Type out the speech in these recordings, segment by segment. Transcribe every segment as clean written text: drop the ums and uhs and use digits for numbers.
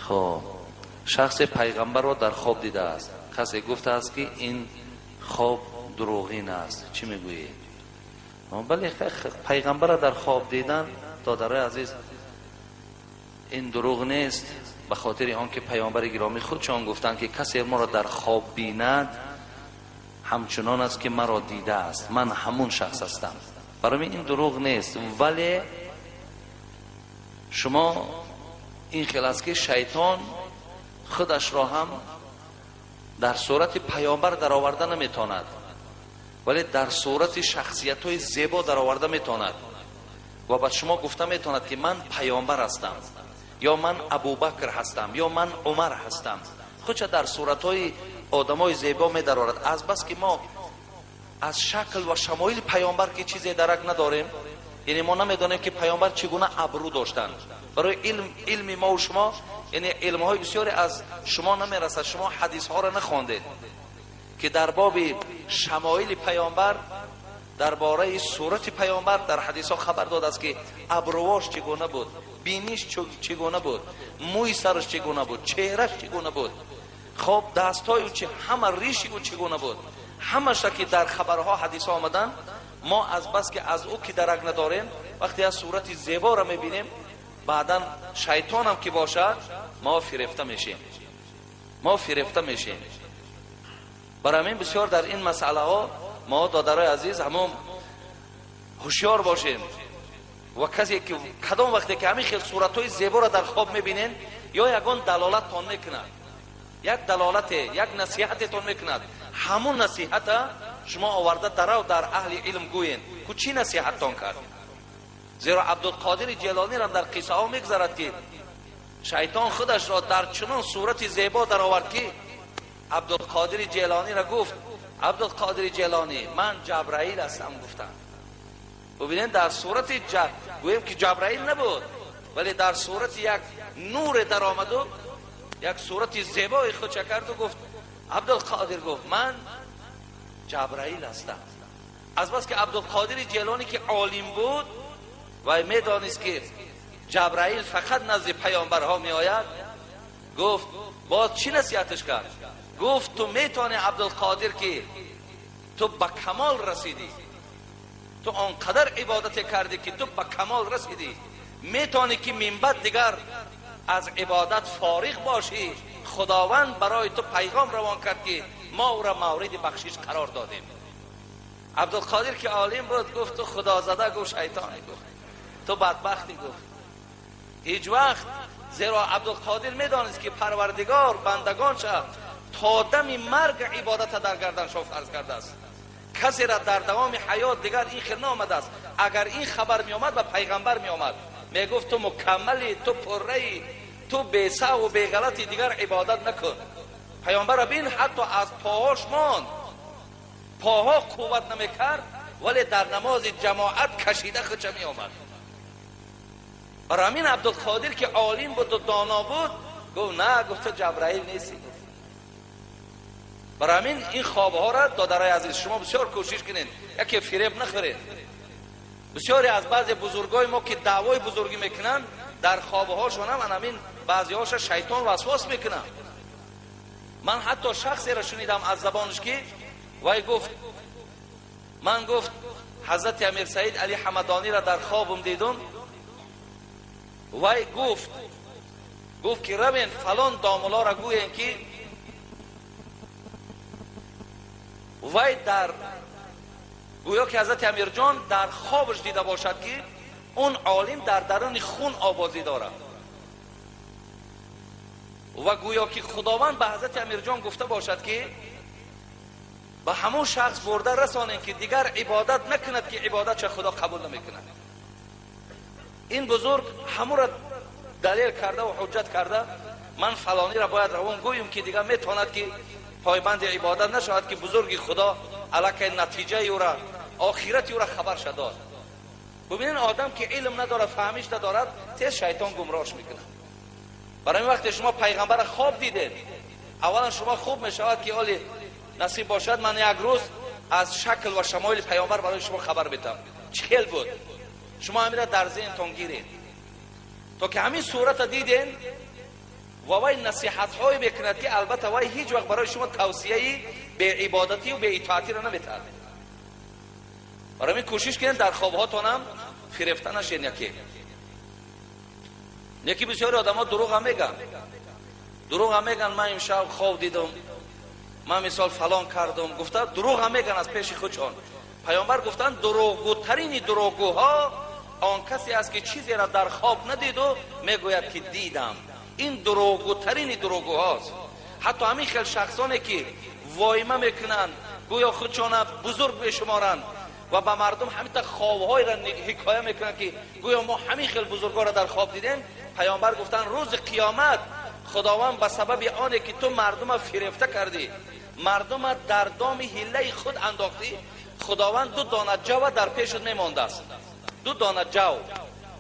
Хоб, шахсе пайғамбарро дар хоб дидааст. Касе гуфтааст, ки ин хоб дурӯғин аст. Чӣ мегӯед? Бале, пайғамбарро дар хоб дидан, додарои азиз, ин дурӯғ нест, ба хотири он ки паёмбари гиромӣ худшон гуфтанд, ки касе моро дар хоб бинад, ҳамчунон аст, ки маро дидааст, ман ҳамун шахс ҳастам. Барои ин дурӯғ нест, вале шумо ин хел аст, ки шайтон худашро ҳам дар сурати паёмбар дароварда наметавонад, вале дар сурати шахсиятҳои зебо дароварда метавонад ва ба шумо гуфта метавонад, ки ман паёмбар ҳастам, ё ман Абубакр ҳастам, ё ман Умар ҳастам. Худша дар суратҳои одамои зебо медарорад. Азбаски мо аз шакл ва шамоили паёмбар ки чизе дарак надорем, яъне мо намедонем, ки паёмбар чӣ гуна абрӯ доштанд. Барои илм, илми мову шумо, яъне илмҳои бисёре аз шумо намерасад. Шумо ҳадисҳоро нахондед, ки дар боби шамоили паёмбар, дар бораи сурати паёмбар дар ҳадисҳо хабар додааст, ки абрӯвош чӣ гуна буд, биниш чӣ гуна буд, мӯи сараш чӣ гуна буд, чеҳраш чӣ гуна буд, хоб, дастҳои ӯ чи, ҳама риши ӯ чӣ гуна буд. Ҳамаша ки дар хабарҳо, ҳадисҳо омаданд, мо аз бас ки аз ӯ ки дарак надорем, вақте аз сурати зеборо мебинем, баъдан шайтонам ки бошад, мо фирефта мешем, мо фирефта мешем. Барои ҳамин бисёр дар ин масъалаҳо мо, додарои азиз, ҳамон ҳушёр бошем ва касе ки кадом вақте ки ҳамин хел суратҳои зеборо дар хоб мебинен, ё ягон далолаттон мекунад, як далолате, як насиҳатетон мекунад, ҳамун насиҳата шумо оварда дарав дар аҳли илм гӯен, ку чӣ насиҳаттон кард. Зеро Абдулқодири Ҷелонирам дар қиссаҳо мегузарад, ки шайтон худашро дар чунон сурати зебо даровард, ки Абдулқодири Ҷелониро гуфт: «Абдулқодири Ҷелонӣ, ман Ҷабраил ҳастам», гуфтанд. Бубинед, дар сурати, гӯем ки Ҷабраил набуд, вале дар сурати як нуре даромаду як сурати зебои худша карду гуфт: «Абдулқодир, — гуфт, — ман Ҷабраил ҳастам». Азбаски Абдулқодири Ҷелонӣ ки олим буд ва медонист, ки Ҷабраил фақат назди паёмбарҳо меояд, гуфт, боз чӣ насиҳаташ кард? Гуфт: «Ту метавонӣ, Абдулқодир, ки ту ба камол расидӣ, ту он қадар ибодате кардӣ, ки ту ба камол расидӣ, метавонӣ, ки минбаъд дигар аз ибодат фориғ бошӣ. Худованд барои ту пайғом равон кард, ки мо ӯро мавриди бахшиш қарор додем». Абдулқодир ки олим буд, гуфт: «Ту худозада, — гуфт, — шайтонӣ, — гуфт, — ту бадбахтӣ», гуфт, ҳеҷ вақт. Зеро Абдулқодир медонист, ки Парвардигор бандагонша то дами марг ибодата дар гарданшо фарз кардааст. Касера дар давоми ҳаёт дигар ин хел наомадааст. Агар ин хабар меомад, ба пайғамбар меомад, мегуфт: «Ту мукаммалӣ, ту пурраӣ, ту бесаҳву беғалати, дигар ибодат накун». Пайғамбара бин, ҳатто аз поҳош монд, поҳо қувват намекард, вале дар намози ҷамоат кашида худша меомад. Барои ҳамин Абдулқодир ки олим буду доно буд, гуфт: «На, — гуфт, — ту Ҷабраил нестӣ», гуфт. Барои ҳамин ин хобҳоро, додарои азиз, шумо бисёр кӯшиш кунед, яке фиреб нахӯред. Бисёре аз баъзе бузургои мо, ки даъвои бузургӣ мекунанд, дар хобҳошон ҳам ҳамин баъзеҳоша шайтон васвос мекунад. Ман ҳатто шахсеро шунидам аз забонаш, ки вай гуфт: «Ман, — гуфт, — ҳазрати Амир Саид Али Ҳамадониро дар хобам дидум. Вай гуфт, ки равен, фалон домулоро гӯем, ки вай дар гӯё ки ҳазрати Амирҷон дар хобаш дида бошад, ки он олим дар даруни хун обозӣ дорад ва гӯё ки Худованд ба ҳазрати Амирҷон гуфта бошад, ки ба ҳамон шахс бурда расонем, ки дигар ибодат накунад, ки ибодатша Худо қабул намекунад». Ин бузург ҳамура далел карда ва ҳуҷҷат карда: «Ман фалониро бояд равон гӯем, ки дигар метавонад, ки пойбанди ибодат нашавад, ки бузурги Худо аллакай натиҷаи ӯра, охирати ӯра хабарша дод». Бубинед, одам ки илм надорад, фаҳмиш надорад, тез шайтон гумроҳш мекунад. Барои ин вақте шумо пайғамбара хоб дидед, аввалан шумо хуб мешавад, ки оли насиб бошад, ман як рӯз аз шакл ва шамоили пайғамбар барои шумо хабар медиҳам, чӣ хел буд. Шумо ҳамира дар зеҳнтон гиред, то ки ҳамин сурата диден. Ва вай насиҳатҳое мекунад, ки албатта вай ҳеҷ вақт барои шумо тавсияи беибодатию беитоатиро наметаҳад. Барои ҳамин кӯшиш кунед, дар хобҳотонам фирефта нашед. Яке бисёри одамо дурӯға меган, дурӯға меган: «Ман имшаб хоб дидам, ман мисол фалон кардам», гуфта дурӯға меган аз пеши худшон. Паёмбар гуфтанд: дурӯғгӯтарини дурӯғгӯҳо он касе аст, ки чизеро дар хоб надиду мегӯяд, ки дидам. Ин дурӯғгӯтарини дурӯғгӯҳост. Ҳатто ҳамин хел шахсоне, ки войма мекунанд, гӯё худшона бузург мешуморанд ва ба мардум ҳамита хобҳоеро ҳикоя мекунанд, ки гӯё мо ҳамин хел бузургоро дар хоб дидем. Паёмбар гуфтанд: рӯзи қиёмат Худованд ба сабаби оне ки ту мардума фирефта кардӣ, мардума дар доми ҳиллаи худ андохтӣ, Худованд ду дона ҷава дар пешат мемондааст, ду дона ҷав,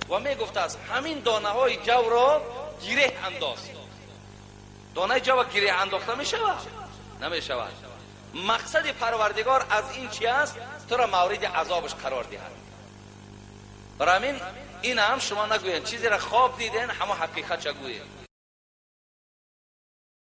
ва мегуфтааст: «Ҳамин донаҳои ҷавро гиреҳ андоз». Донаи ҷава гиреҳ андохта мешавад? Намешавад. Мақсади Парвардигор аз ин чи аст? Туро мавриди азобаш қарор диҳад. Барои ҳамин ин ҳам шумо нагӯед, чизеро хоб диден, ҳамо ҳақиқатша гӯед.